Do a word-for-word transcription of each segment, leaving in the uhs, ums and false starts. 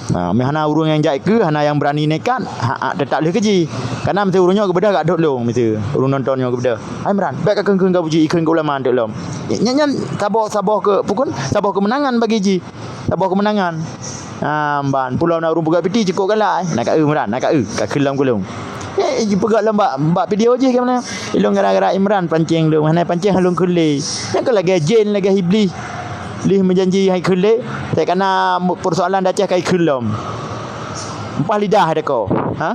Ha, meuhana ureuëng nyang jak keue, hana nyang beurani nekat, ha, ha, teutap lheueh keu jih. Karena miseue ureuëng nyoe geubeudôh gak dot lôn, miseue ureuëng nonton nyoe geubeudôh. Hai Imran, bék kakheun-kheun keu Abu Ji, ikheun keu ulama dot lom. Nyan, nyan saboh, saboh keu, pukon, saboh keumeunangan bagi jih. Saboh keumeunangan. Ha, ban, pulo na ureuëng peugah piti cukôp galak, eh. Na ka eu Imran, na ka eu, kakheun lom keu lôn. Eh, jipeugah lom bak, bak video jih keunoe. Ilôn gara-gara Imran pancéng lôn, hana pancéng lôn kheun lé. Nyan keuh lagée jén, lagée iblih. Lih meujanji hai kheun lé, tapi karena persoalan dah cah kai kheun lom. Empah lidah dekoe, ha?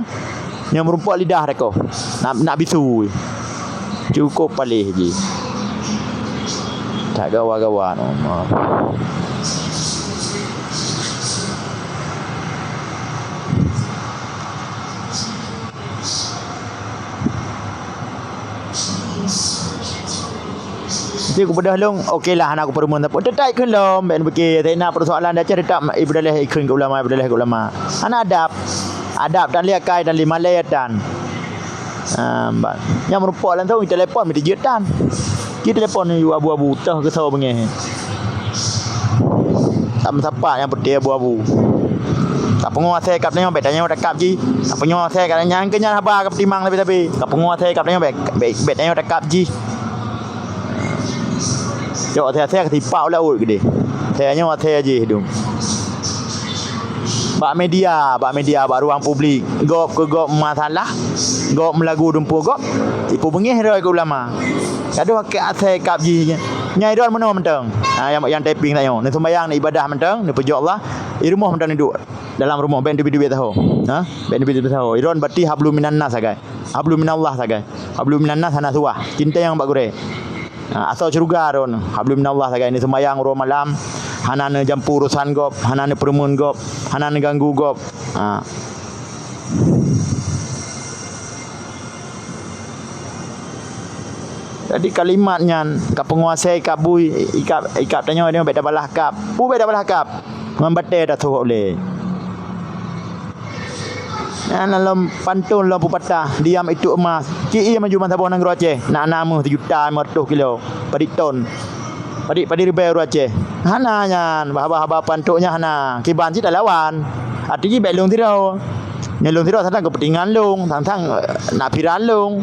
Nyang meurumpok lidah dekoe. Nak, nak bisu. Cukôp paléh jih. Tak gawa-gawa no. Jadi kupeugah lôn, oke lah, hana kupeureumeun sapeue. Teutap kheun lom, bék neupike, tapi na persoalan dah cah teutap ipeudaleh, ikheun keu ulama, ipeudaleh keu ulama. Hana adab. Adab tan lé akai, tan lé malée tan. Ah, ban. Nyang meurumpok langsung telepon meuti jeuet tan. Ji telepon yue abu-abu, toh keusoe beungéh. Tam sapa nyang peuté abu-abu. Tapeungoh asai kab tanyoe, bék tanyoe takab jih. Tapeungoh asai kab, nyan keuh nyan haba ka peutimang sabe-sabe. Tapeungoh asai kab tanyoe, bék, bék, bék tanyoe takab jih. Cok asai-asai ka sipak u laôt keudeh. Asai nyoe asai jih dum. Bak media, bak media, bak ruang publik. Gob keu gob masalah, gob meulagu dumpeue gob. Ipeubeungéh droe keu ulama. Gadoh keu asai kab jih. Nyan droe meunoe mantong. Ha, nyang, nyang typing tanyoe. Neuseumayang, neuibadah mantong, neupeujok Allah. I rumoh mantong neuduek. Dalam rumoh, bék neubi-bi saho. Ha? Bék neubi-bi saho. Droe berarti hablum minan nas sagai. Hablum minallah sagai. Hablum minan nas hana suah. Cinta nyang bak gurée. Ha, asoe syeuruga droe. Hablum minallah sagai. Neuseumayang uroe malam. Hana neujampu urosan gob. Hana neupeureumeun gob. Hana neuganggu gob. Ha. Jadi kalimat nyan, ka peunguasai, ka bui, ikab, ikab tanyoe, tanyoe bék tabalah kab. Peue bék tabalah kab? Ngon batée tasoe ulée. Nyan lom pantôn lom peupatah, diam itu emas. Ci ie maju ban saboh nanggroe Aceh, na, na meuh sijuta limong reutôh kilo, padit ton. Padit, padit ribée ureuëng Aceh. Hana nyan, haba-haba pantôn nyan hana. Kiban cit talawan. Arti jih bék lôn sidroe. Nyoe lôn sidroe sang-sang keupeuntengan lôn, sang-sang, eh, na piran lôn.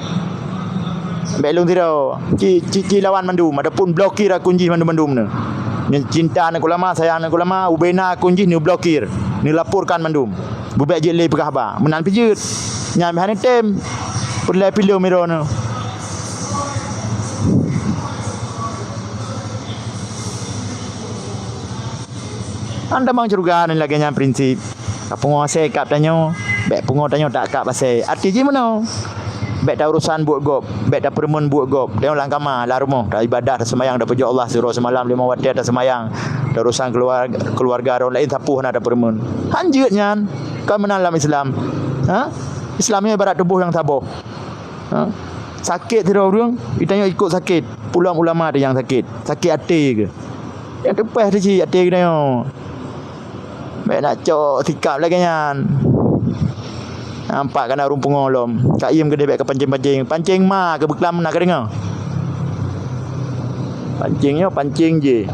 Bék lôn sidroe. Ci, ci, ci lawan mandum, ataupun blokir akun jih mandum-mandum nyoe. Nyoe cinta aneuk ulama, sayang aneuk ulama, ubena akun jih neublokir, neulaporkan mandum. Bubék jeuet lé peugah haba. Meunan pih jeuet. Nyan meuhan tem. Peureulée pileuem droeneuh. Hana tamong syeuruga ngon lagée nyan prinsip. Ka peunguasai kab tanyoe, bék peungoh tanyoe takab asai. Arti jih meunoe. Bék ta urosan buet gob, bék tapeureumeun buet gob. Tanyoe lam kama, lam rumoh, taibadah, taseumayang, tapeujok Allah siuroe seumalam limong watée taseumayang. Ta urosan keuluarga, keuluarga droe laén sapeue hana tapeureumeun. Han jeuet nyan. Kon meunan lam Islam. Ha? Islam nyoe ibarat tuboh nyang saboh. Ha? Sakét sidroe ureuëng, geutanyoe ikot sakét. Peulom ulama teuh nyang sakét. Sakét até keuh. Nyang teupeh teuh cit até geutanyoe. Bék nak cok sikap lagée nyan. Nampak kana ureuëng pungo lom. Ka iem keudeh bék ka pancing-pancing. Pancing ma keu beuklam na ka deungoe. Pancing nyoe, pancing jih.